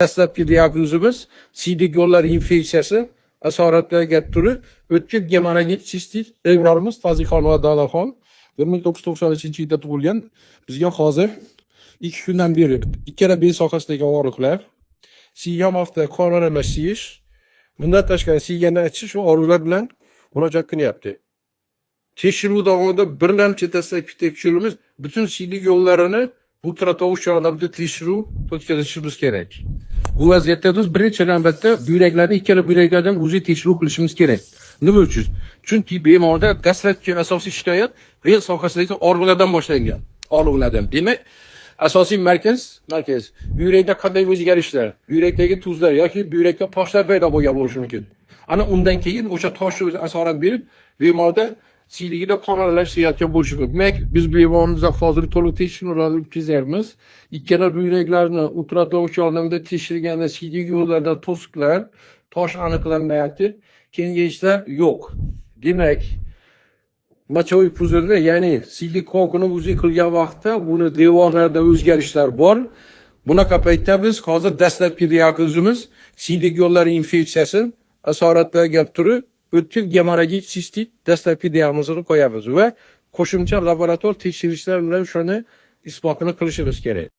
Dastlabki diagnozimiz siydik yo'llari infeksiyasi asoratlangan turi, o'tkir gemorragik sistit. Bemorimiz Fazilxon va Dalaxon 1993-yilda tug'ilgan. Bizga hozir 2 kundan beri ikkala bel sohasidagi og'riqlar, siygan vaqtida qon aralash siyish, bundan tashqari siygandan ichish va og'riqlar bilan murojaat qilyapti. Tekshiruv davomida birlamchi dastlabki tekshiruvimiz butun siydik yo'llarini ultratovush yordamida tekshiruv o'tkazishimiz kerak. Bu vaziyatda biz birinchi navbatda buyraklarni, ikkala buyraklardan UZI tekshiruv qilishimiz kerak. Nima uchun? Chunki bemorda dastlabki asosiy shikoyat bel sohasidagi og'riqlardan boshlangan. Og'riqlardan. Demak, asosiy markaz buyrakda qanday o'zgarishlar, buyrakdagi tuzlar yoki buyrakda toshlar paydo bo'lgan bo'lishi mumkin. Ana undan keyin o'sha toshni o'zi asorat berib, bemorda siyligida qon aralash siyayotgan bo'lishi mumkin. Demak, biz bemorimizda hozir to'liq tekshiruvlar o'tkazyapmiz. Ikkala buyraklarni ultratovush yordamida tekshirganda siydik yo'llarida to'siqlar, tosh aniqlanmayapti, kengayishlar yo'q. Demak, мочевой пузырь da, ya'ni siydik kokini UZI qilgan vaqtda uni devorlarida o'zgarishlar bor. Bunaqa paytda biz hozir dastlabki diagnozimiz siydik yo'llari infeksiyasi asoratlangan turi, o'tkir gemorragik sistit dastlabki diagnozini qo'yamiz va qo'shimcha laborator tekshirishlar bilan shuni isbotini qilishimiz kerak.